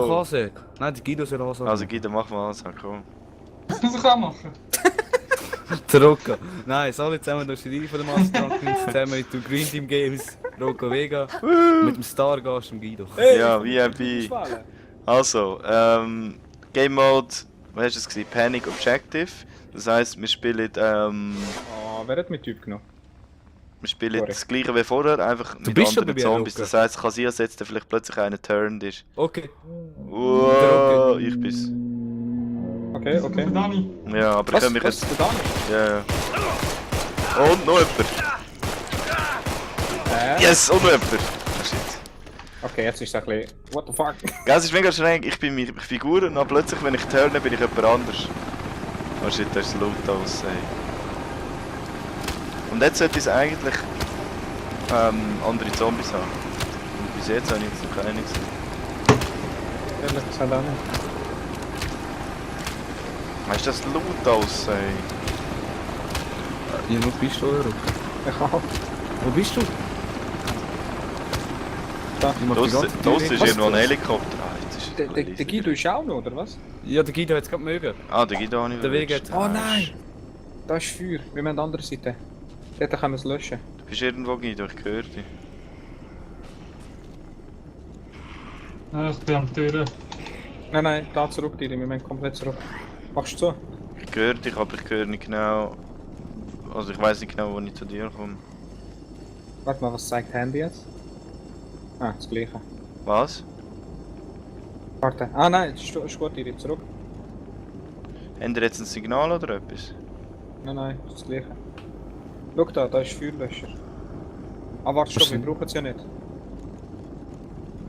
mach Ansage. Nein, der Guido soll Ansage. Also Guido, mach mal Ansage, komm. Das muss ich auch machen. Der Rocco. Nein, alle zusammen, da steht rein von der Masterclass zusammen mit dem Green Team Games, Rocco Vega. Mit dem Stargast und Guido. Hey, Ja, ich VIP. schwale. Also, Game Mode, was hast du es gesehen? Panic Objective. Das heisst, wir spielen, Oh, wer hat mit Typ genommen? wir spielen Sorry. das gleiche wie vorher, einfach mit bist schon anderen bei mir, Zombies. Luca. Das heisst, es kann sein, dass jetzt vielleicht plötzlich einer turned ist. Okay. Wow, ich bin's. Okay, okay. Dani. Ja, aber ich Was? kann mich Was? jetzt... Der Dani? Ja, ja. Und noch jemand. Yes, und noch jemand. Oh, shit. Okay, jetzt ist es ein bisschen... What the fuck? Ja, es ist mega schräg, ich bin meine Figur und dann plötzlich, wenn ich turne, bin ich jemand anders. Oh shit, da ist das laut aus, ey. Und jetzt sollte es eigentlich andere Zombies haben. Und bis jetzt habe ich jetzt noch keine gesehen. Ehrlich gesagt auch nicht. Weißt du, das laut aus, ey? Ja, nur Pistole, Rocco. Ich auch. Wo bist du? Da. Ich mach die ganze Tür Das ist weg. irgendwo ein Helikopter. Ah, jetzt ist Der Guido ist auch noch, oder was? Ja, der Guido hat es gerade mögen. Ah, der Guido habe ich Der Weg erwischt. hat... Oh nein! Da ist Feuer. Wir müssen an der anderen Seite. Dort können wir es löschen. Du bist irgendwo, Guido, ich höre dich. Ja, ich bin am Türen. Nein, nein, da zurück, Diri. Wir müssen komplett zurück. Machst du so? Ich höre dich, aber ich höre nicht genau... Also ich weiß nicht genau, wo ich zu dir komme. Warte mal, was zeigt Handy jetzt? Ah, das gleiche. Was? Warte. Ah nein, ist gut, Diri. Zurück. Habt ihr jetzt ein Signal oder etwas? Nein, das gleiche. Schau da ist Feuerlöscher. Ah, warte, stopp, wir brauchen es ja nicht.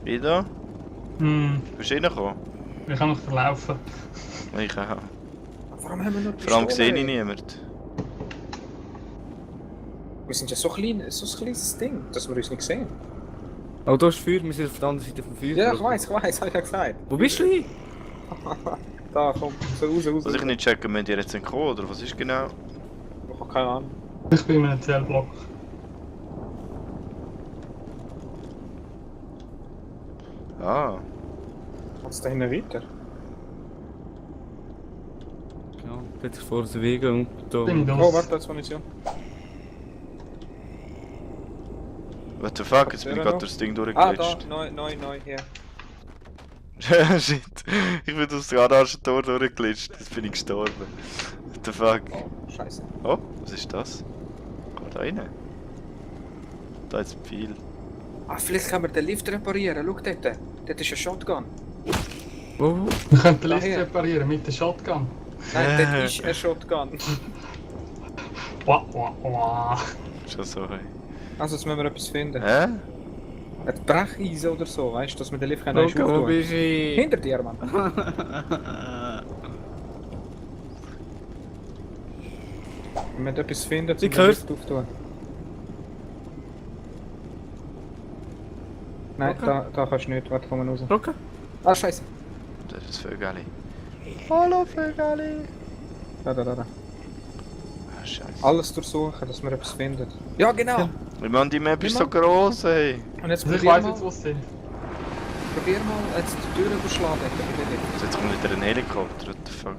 Guido? Hm, Bist du reingekommen? ich kann noch verlaufen. Ich auch. Warum haben wir nur Vor allem Pistolen? sehe ich niemanden. Wir sind ja so klein, so ein kleines Ding, dass wir uns nicht sehen. Oh, da ist Feuer, wir sind auf der anderen Seite vom Feuer. Ja, ich weiß, hab ich ja gesagt. Wo bist du hin? Da, komm, so raus. Was ich nicht checken, müsst ihr jetzt entkommen, oder was ist genau? Ich hab keine Ahnung. Ich bin in einem Zellblock. Ah, Geht's da hinten weiter? Ja, dort ist vor der Wege und da... Bin ich Oh, los. warte, jetzt Munition. what the fuck, jetzt bin ich der gerade noch? durchs Ding Ah, durchgeglitscht. da, neu, hier. Shit, ich bin durchs Garagentor durchgeglitscht, jetzt bin ich gestorben. What the fuck? Oh, scheiße. Oh, was ist das? Komm da rein. Da ist ein Pfeil. Ah, vielleicht können wir den Lift reparieren, schau dort. Dort ist ein Shotgun. Wo? Wir können den Lift Daher. reparieren mit der Shotgun. Nein, dort ist ein Shotgun. Wah, wah, wah. Schon so, hey. Also, jetzt müssen wir etwas finden. Hä? Ein Brecheisen oder so, weißt du, dass wir den Lift können Rocco, wo auftun. bist du hin? Hinter dir, Mann. Wir müssen etwas finden, um Ich den hör's. Lift aufzutun. Nein, Okay. da kannst du nicht. Warte, komm mal raus. Rocco? Ah, scheiße. Das ist das Vögeli. Hallo Vögeli! Da. Ah, scheiße. Alles durchsuchen, dass wir etwas finden. Ja, genau. Ich meine, die Map ist so groß, ey. Und jetzt Also ich probier weiss mal, jetzt, wo sie sind. probier mal jetzt die Tür überschlagen. Also jetzt kommt wieder ein Helikopter, what the fuck.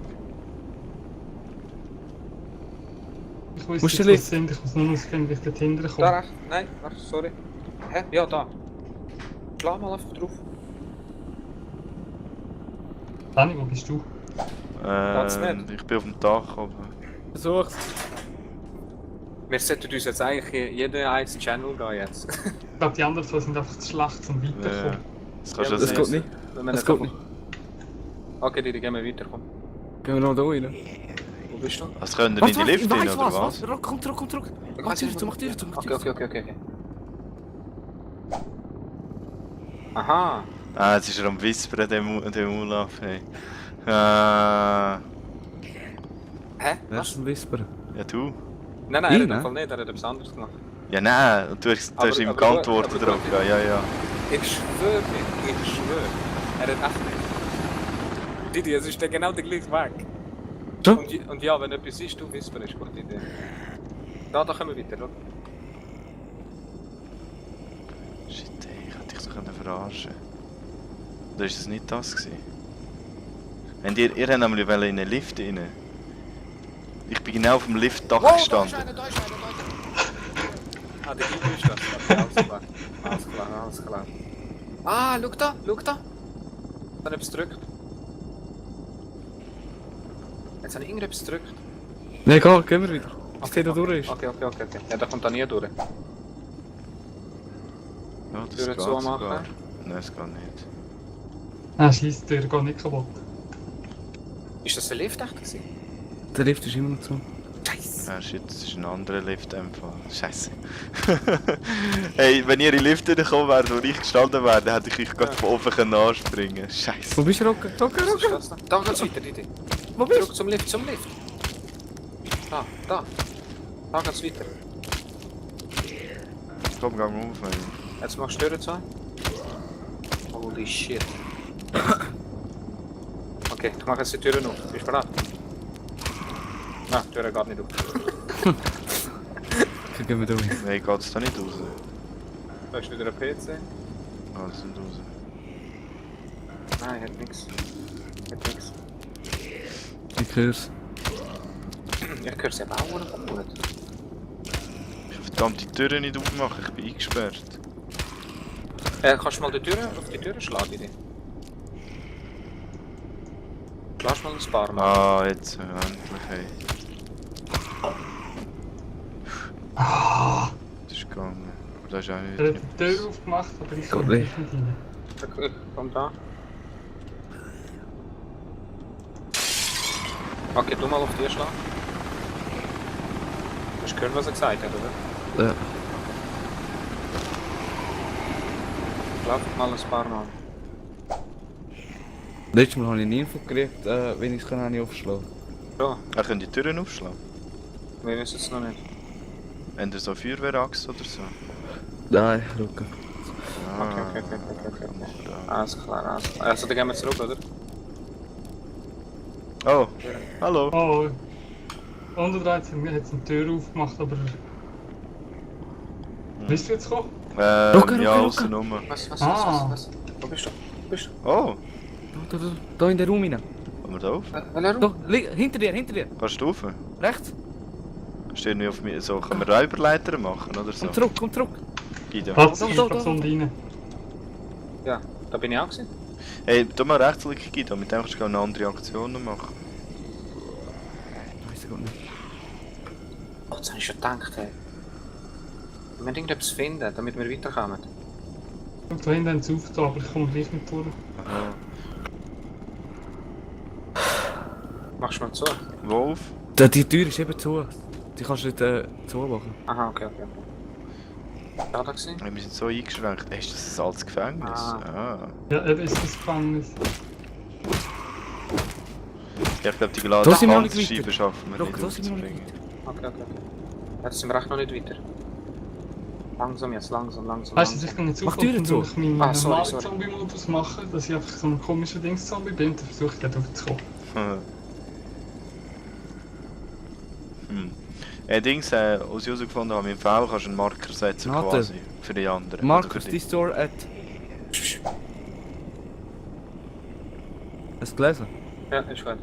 Ich weiß Musst jetzt, du wo sie sind. Ich muss nur herausfinden, wie ich dort hinten Da komme. rechts. Nein, warte, sorry. Hä? Ja, da. Schlag mal einfach drauf. Dani, wo bist du? nicht. Ich bin auf dem Dach oben. Versuch's. Wir sollten uns jetzt eigentlich jeden einzelnen Channel gehen jetzt. Ich glaube, die anderen zwei sind einfach zu schlecht zum Ja. Weiterkommen. Das kannst du Ja, Das ja geht sehen. nicht. Wenn wir Das nicht geht einfach- nicht. Okay, die gehen wir weiter, komm. Gehen wir noch da rein? Wo bist du? Also können wir in die Lift rein, oder was? Rocco, komm zurück, komm zurück. Ich Mach weiß Tür nicht, zu, wo- mach Tür zu, mach Tür zu. Okay. Aha. Ah, jetzt ist er am Whispern, dem Olaf, hey. Ah, Hä? Wer ist ein Whisper? ja du? Nein, Ich, er hat ne? im Fall nicht, er hat etwas anderes gemacht. Ja nein, und du hast ihm aber geantwortet gut, drauf, aber ja. Ich schwöre nicht, ich schwöre. Er hat echt nicht. Didi, es ist genau der gleiche Weg. So? Und ja, wenn etwas ist, du Whisper ist gute Idee. Da können wir weiter, schau. Shit, ey, ich hätte dich so können verarschen. Oder ist es nicht das gewesen? Und ihr habt nämlich in einen Lift rein. Ich bin genau auf dem Liftdach gestanden. Da ist einer. Ah, der Giga ist das. Okay, alles klar. Ah, schau da. Dann etwas gedrückt. Jetzt habe ich irgendetwas gedrückt. Ne, egal, gehen wir wieder. Bis der da durch ist. Okay. Ja, da kommt da nie durch. Ja, das Türen geht zumachen. sogar. Nein, es geht nicht. Ah, scheisse, der geht nicht kaputt. Ist das ein Lift echt gewesen? Der Lift ist immer noch zu. Scheiße. Ah shit, das ist ein anderer Lift einfach. Scheiße. Hey, wenn ihr in den Lift gekommen wärt, wo ich gestanden wäre, dann hätte ich euch gerade von oben anspringen können. Scheiße. Wo bist du, Rocco? Was ist das da? Da geht's weiter, Didi. Wo bist Zurück zum Lift. Da. Da geht's weiter. Komm, geh mal auf, Mann. Jetzt machst du Türen zu. Holy shit. Okay, ich mache jetzt die Türen auf. Bist du bereit? Nein, die Türen geht nicht auf. du? Gehen wir durch. Nein, geht's da nicht raus? Da ist wieder ein PC. Ah, das sind raus. Nein, hat nix. Ich hör's. Ich höre sie aber auch noch gut. Ich kann verdammt die Türen nicht aufmachen, ich bin eingesperrt. Kannst du mal die Türen auf die Türen schlagen, Didi? Lass mal ein paar Mal. Ah, jetzt, endlich, hey. Ah, Das ist gegangen. Aber das ist auch er hat nicht. die Tür aufgemacht, aber ich Geht kann nicht. nicht rein. Okay, komm da. Okay, du mal auf die schlagen. Hast du gehört, was er gesagt hat, oder? Ja. Lauf mal ein paar Mal. Letztes Mal habe ich eine Info gekriegt, wenn ich es kann, habe ich aufschlagen. So, Er kann die Türen aufschlagen. wir wissen es noch nicht. Haben ihr so Feuerwehrachse oder so? Nein, Rocco. Okay. Alles klar. Also, dann gehen wir zurück, oder? Oh, hallo. Oh, unter 13, mir hat es eine Tür aufgemacht, aber... Bist du jetzt gekommen? Rucke, Ja, Rucke. außen rum. Was? Wo bist du? Oh, Da in der Raum rein. kommen wir da auf? Welcher Raum? Da, hinter dir. Kannst du rauf? Rechts. Steht nicht auf mir so, können wir Räuberleiter machen oder so? Komm zurück. Guido. Platz, Da, ich da, bin da. so rein. Ja, da bin ich auch gewesen. Hey, tu mal rechtsklick Guido, mit dem kannst du eine andere Aktion machen. Weiss ich gar nicht. Oh, das habe ich schon gedacht, hey. Wir müssen irgendetwas finden, damit wir weiterkommen. Und da hinten haben sie aufgetan, aber ich komme gleich nicht durch. Aha. Machst du mal zu? Wo auf? Die Tür ist eben zu. Die kannst du nicht zumachen. Aha, okay. Da gewesen? Hey, wir sind so eingeschränkt. Hey, ist das ein altes Gefängnis? Ah. Ja, eben ist das Gefängnis. Ja, ich glaube, die Da sind wir noch nicht Glasscheiben weiter. schaffen wir Doch, nicht da sind wir noch nicht aufzubringen. Okay. Jetzt sind wir echt noch nicht weiter. Langsam jetzt, langsam. Weißt du, ich kann jetzt Mach die Türen aufwachen, zu. weil ich meinen Ah, sorry. normalen Zombie-Modus mache, dass ich einfach so ein komischer Dings-Zombie bin, dann versuche ich dort aufzukommen. Dings, als ich herausgefunden habe, im V kannst du einen Marker setzen Warte. quasi. Für die anderen. Markus, Oder für die Store at... Hast du gelesen? Ja, ist gut.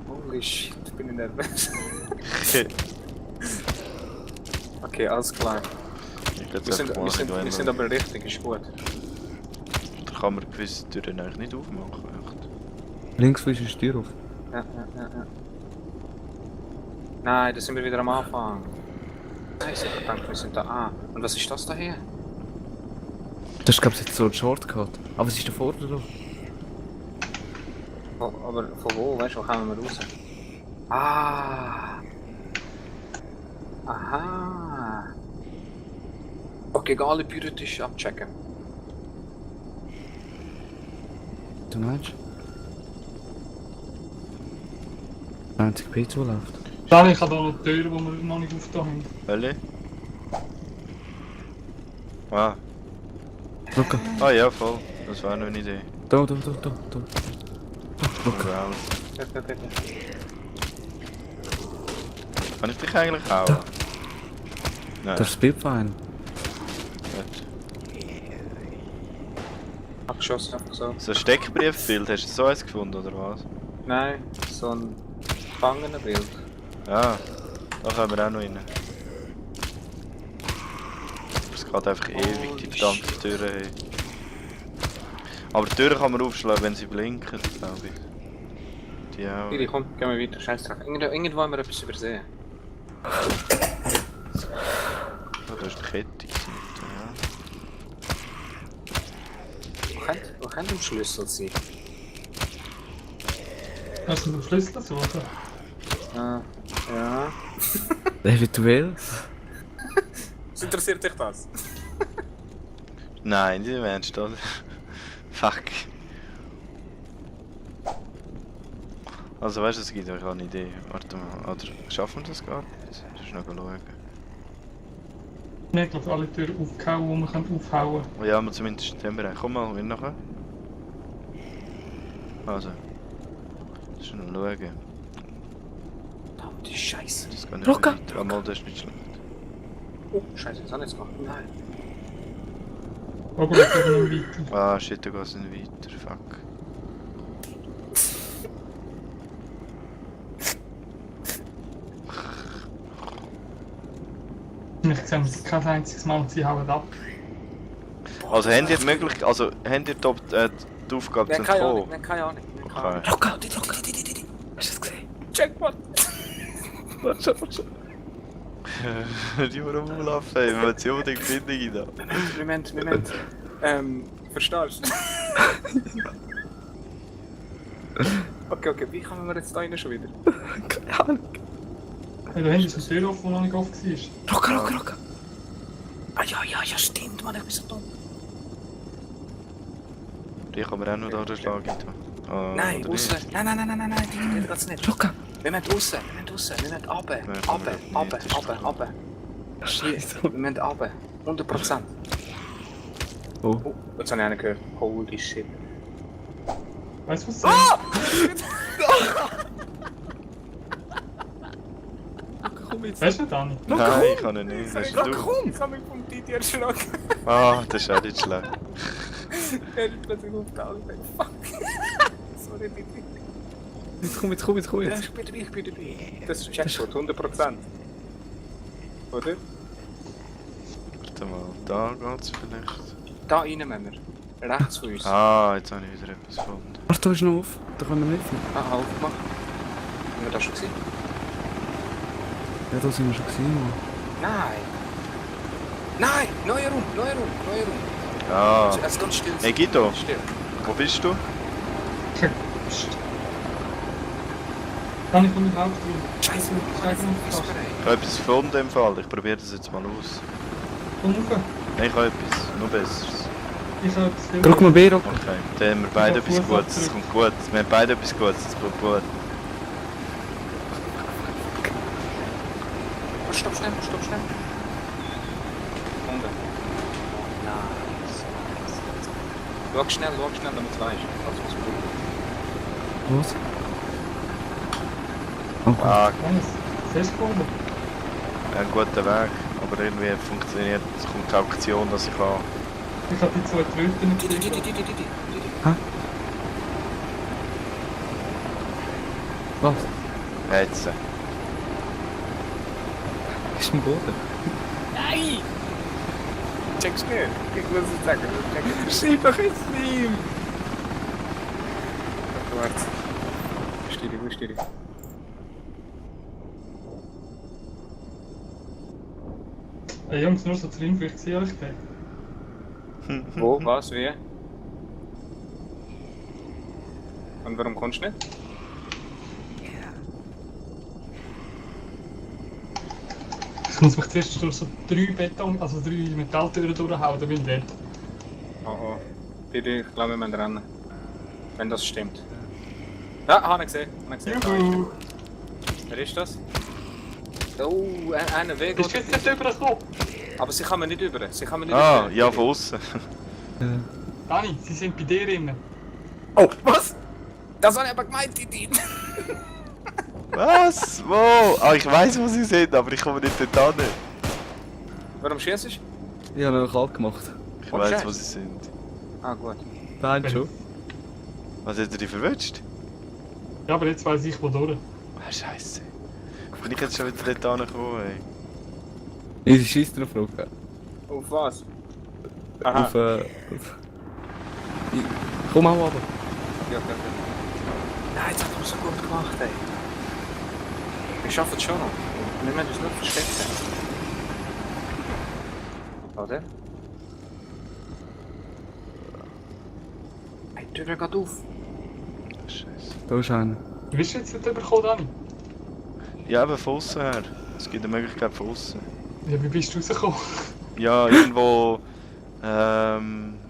Holy shit, bin ich nervös. Okay, alles klar. Wir sind aber richtig, ist gut. Da kann man gewisse Türen eigentlich nicht aufmachen. Echt. Links ist die Tür auf. Ja. Nein, da sind wir wieder am Anfang. Scheiße, ich dachte, wir sind da. Ah, und was ist das da hier? Das ist glaube ich jetzt so ein Shortcut. Aber es ist da vorne drauf. Aber von wo? Weißt du, wo kommen wir raus? Ah! Aha! Okay, alle Pyrotisch abchecken. Du meinst? 90p zuläuft. Dann, ich habe da noch Türen, die wir noch nicht aufgetan haben. Welche? Ah. Rocco. Ah ja, voll. Das wäre noch eine Idee. Da. Okay. Kann ich dich eigentlich hauen? Nein. Das ist das Bild fein. Nicht. Abgeschossen, einfach so. So ein Steckbriefbild, hast du so eins gefunden oder was? Nein, so ein Gefangenenbild. Ja, da können wir auch noch rein. Es geht einfach ewig, die verdammte Tür. Hey. Aber die Tür kann man aufschlagen, wenn sie blinken, glaube ich. Die auch. Didi, komm, gehen wir weiter. Scheiß drauf. Irgendwo haben wir etwas übersehen. Oh, da ist die Kette. Ja. Wo könnte ein Schlüssel sein? Hast du den Schlüssel suchen? Ja. Eventuell. Was interessiert dich das? Nein, die Mensch, oder? Fuck. Also weißt du, es gibt ja keine Idee. Warte mal, oder schaffen wir das gar nicht? Das ist noch schauen. Wir haben glaube alle Türen aufgehauen, die man aufhauen Oh ja, aber zumindest in dem Bereich. Komm mal, wir nachher. Also. Das ist noch schauen. Verdammte Scheiße. Das kann nicht Rocker! weiter. Ah, mal, das ist nicht schlecht. Oh, Scheiße, das habe ich jetzt gemacht. Nein. kann. Aber ich gehe nicht weiter. Ah, shit, da geht's nicht weiter. Fuck. Ich sehe uns kein einziges Mal und sie hauen ab. Also, habt ihr die Möglichkeit, also, habt ihr die Aufgabe zu Keine Ahnung, entkommen? keine Ahnung. Keine Ahnung. Okay. Rocker, Didi. Hast du das gesehen? Checkpoint! Warte. Die war am Umlaufen, ey. Wir müssen unbedingt finden da. Moment. Verstehst du? Okay, wie kommen wir jetzt da rein schon wieder? Keine Ahnung. Hey, da hinten ist eine Tür offen, die noch nicht offen war. Rocker. Ah ja, stimmt, Mann, ich bin so dumm. Die kann man auch noch da durchschlagen. Ah, Nein, oder aussen. nicht? Nein, die geht's nicht. Rocker. Wir müssen aussen, wir müssen runter. Scheiße. Wir müssen runter. 100%. Oh. Oh, jetzt habe ich einen gehört. Holy shit. Weißt du was? Ah! Komm jetzt. Weißt du nicht, Dani? Nein, ich kann ihn nicht. Das ist du. Ich habe mich vom Didi erschrocken. Ah, das ist auch nicht schlecht. Er ist plötzlich aufgetaucht. Fuck. Sorry, Didi. Jetzt komm. Ja, ich bin dabei. Das ist Jackpot, 100%. Oder? Warte mal, da geht's vielleicht. Da rein müssen wir. Rechts von uns. Ah, jetzt habe ich wieder etwas gefunden. Warte, da ist noch auf. Da können wir nicht hin. Aha, aufgemacht. Haben wir das schon gesehen? Ja, da sind wir schon gesehen, Mann. Nein, neuer Raum. Ah, Es ist ganz still. hey Guido, Still. wo bist du? Psst. Dani, komm mit Hauptgrund. Scheiße, Scheiße. Ich habe etwas gefunden im Fall. Ich probiere das jetzt mal aus. Komm rauf. Nein, ich habe etwas, noch besseres. Ich habe etwas viel. Drück mal B, Rocker. Okay, dann haben wir beide Ich etwas hab Gutes. Das kommt gut. Wir haben beide etwas Gutes. Das kommt gut. Stopp schnell. Hunde. Nice. Schau schnell, damit du weißt. Also, was wir tun. Was? Okay. Ah, Dennis, festgebunden. ein guter Weg. Aber irgendwie funktioniert, es kommt keine Auktion, dass ich kann. Ich habe die zwei Tröten nicht gesehen. Was? Jetzt. Ist im Boden. Nein! Check's nicht. Ich muss es sagen. Schreib doch jetzt ihm! Warte. Wo ist die? Hey Jungs, nur so zur Info, ich sehe euch gleich. Wo? Was? Wie? Und warum kommst du nicht? Ich muss mich zuerst durch so 3 Metalltüren durchhauen, dann bin ich dort. Oh. Bitte, ich glaube, wir müssen rennen. Wenn das stimmt. Ja, habe ich gesehen. Juhu! Wer ist das? Oh, einer Weg. Bist du jetzt nicht übergekommen? Aber sie kann man nicht über. Ah, ja, von außen. Dani, sie sind bei dir drin. Oh, was? Das habe ich aber gemeint, Didi. Was? Wo? Ah, ich weiss, wo sie sind, aber ich komme nicht dort hin. Warum schießt du? Ich habe ihn kalt gemacht. Ich Oh, weiss, Scheiße. wo sie sind. Ah, gut. Nein, schon. Was hat er dich verwünscht? Ja, aber jetzt weiss ich, wo durch. Ah, Scheiße. Bin ich jetzt schon wieder dort angekommen, ey. Ich schieße drauf, Luca. Auf was? Aha. Auf, komm auch runter. Ja, okay. Nein, jetzt hat er so gut gemacht, ey. Wir schaffen es schon noch. Wir müssen uns nicht verstecken. Oder? Hey, die Tür geht auf. Scheiße. Da ist einer. Wie bist du jetzt nicht bekommen, Dani? Ja, aber von außen her. Es gibt eine Möglichkeit von außen. Ja, wie bist du rausgekommen? Ja, irgendwo.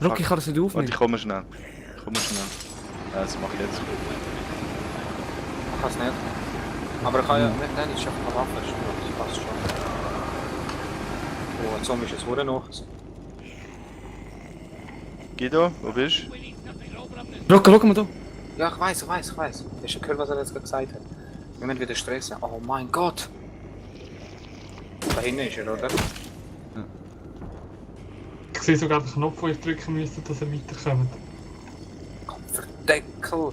Rocky, ich kann das nicht Warte, aufnehmen. ich komme schnell. Ja, das mache ich jetzt. Ich kann es nicht. Aber ich kann ja... Nein, ich schaffe noch Waffen. Das passt schon. Oh, ein Zombie ist jetzt wurde noch. Guido, wo bist du? Rocky, schau mal da. Ja, ich weiß. Hast du gehört, was er jetzt gerade gesagt hat? Wir müssen wieder stressen. Oh mein Gott! Da hinten ist er, oder? Ich sehe sogar den Knopf, den ich drücken müsste, dass er weiterkommt. Verdeckel!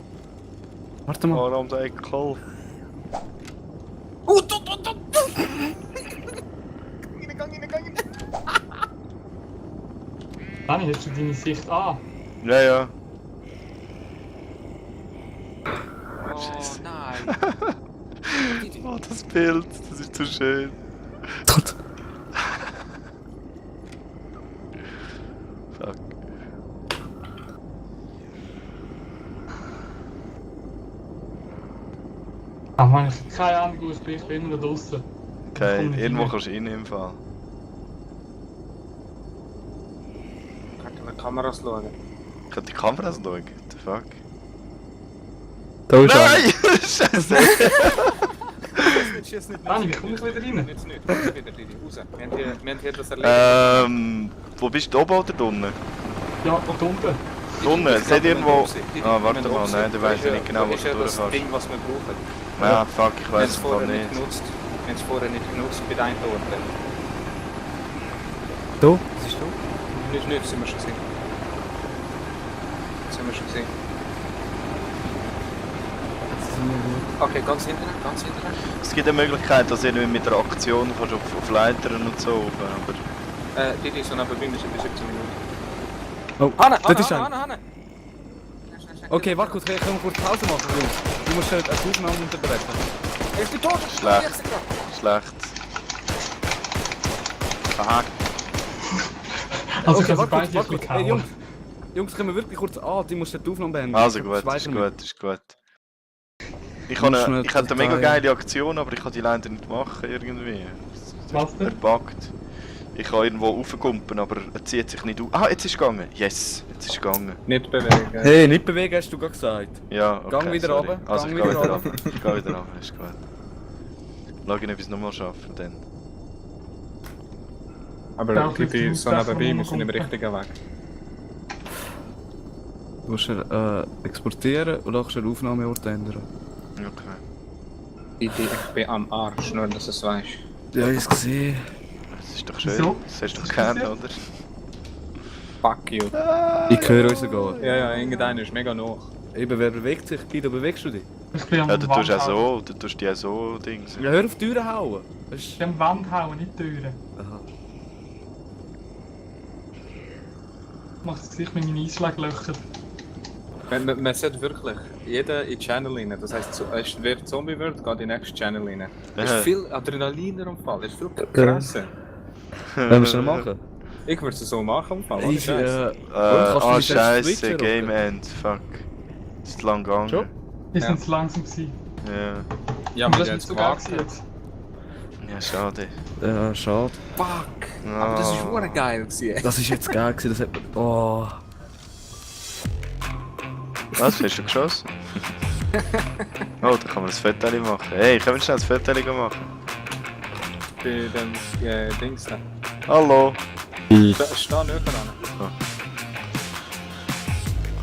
Warte mal. Warum der Ekel? Dani, hast du deine Sicht an? Ja, ja. Oh nein! Oh, das Bild, das ist so schön. Gott. Fuck. Ah Mann, ich habe keine Ahnung, wo ich bin immer da draussen. Okay, Komm nicht irgendwo rein. kannst du rein im Fall. Kann ich mit Kameras schauen? Ich kann die Kameras schauen. What the fuck? Da ist einer. Nein! Scheiße! Dani, wie komme ich wieder rein? Nicht, raus wieder, Didi, raus. Wir haben hier das erledigt. Wo bist du, oben oder unten? Ja, da unten. Unten, seht ihr irgendwo... Ah, warte wir mal, müssen nein, du weißt ja nicht genau, wo wo ist du ja durch das kannst. Ding, was wir brauchen. Ja, fuck, ich Wir haben weiß es es vorher gar nicht nicht. genutzt. Wir haben es vorher nicht genutzt bei deinen Orten. Da? Was ist da? Nicht, sind wir schon gesehen. Okay, ganz hinten. Es gibt eine Möglichkeit, dass ihr mit der Aktion kannst auf Leitern und so oben, aber... Didi, so neben mir ist etwa 17 Minuten. Oh, Hanne! das ist einer. Hanne! Okay, warte kurz, können wir kurz Pause machen, Jungs? Du musst eine Aufnahme unterbrechen. Er ist tot! Schlecht. Schlecht. Aha. Also ich Okay, kann sie warte beide kurz, ein bisschen Hey, kauen. Jungs. Jungs, können wir wirklich kurz... Ah, die musst die Aufnahme beenden. Also gut, Speichern wir. ist gut. Ich Musst schnell hätte eine mega Datei- geile Aktion, aber ich kann die leider nicht machen irgendwie. Was Er denn? buggt. Ich kann irgendwo raufkumpen, aber er zieht sich nicht auf. Ah, jetzt ist es gegangen. Yes, jetzt ist es gegangen. Nicht bewegen. Hey, nicht bewegen, hast du gerade gesagt. Ja, okay, Gang wieder sorry. runter, Also gang ich gehe wieder wieder runter. runter. Ich gehe wieder runter, ist gut. Schau ihn etwas nochmal schaffen, dann. Aber Ja, Didi, vielleicht so muss nebenbei, wir das sind im noch richtigen Weg. Du musst exportieren und dann den Aufnahmeort ändern. Okay. Didi, ich bin am Arsch, nur dass du es weißt. Ja, ich gesehen. Das ist doch schön. Wieso? Das hast du doch Was gern, passiert? oder? Fuck you. Ich höre uns sogar. Ja, irgendeiner ist mega noch. Eben, wer bewegt sich? Guido, bewegst du dich? Ich bin am Ja, du tust auch Wand hauen. so, du tust die auch so Dings. Ja, hör auf die Türen hauen. Das Ich ist... bin am Wand hauen, nicht Türen. Aha. Ich mach das Gesicht mit meinen Einschlaglöchern. Man sollte wirklich jeder in die Channel rein. Das heisst, wer Zombie wird, geht in den nächsten Channel rein. Das ist viel Adrenalin im Fall. Das ist viel krasser. Wollen wir es schnell machen? Ich würde es so machen im Fall. Ohne Easy, Scheiß. kannst du Oh mich selbst scheiße, switchen, Game oder? End, fuck. Ist lang gegangen. Schon? Wir Ja. sind zu langsam gewesen. Ja. Ja, Aber wir das haben ist jetzt so geil gewartet. gewesen jetzt. Ja, schade. Ja, schade. Fuck! Aber das ist Ah. schon geil gewesen. Das ist jetzt geil gewesen, das hat man... Oh... Was, hast du geschossen? Oh, da kann man ein Foto machen. Hey, können wir schnell ein Foto machen? Bei dem Dings da. Hallo! Steh näher an. Kann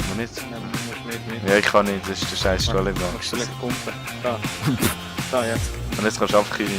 man nicht? Nein, du musst mit. Ja, ich kann nicht, das ist der scheiß Stall im Musst du Gang. nicht pumpen. Da. Da, jetzt. Und jetzt kannst du abkriegen.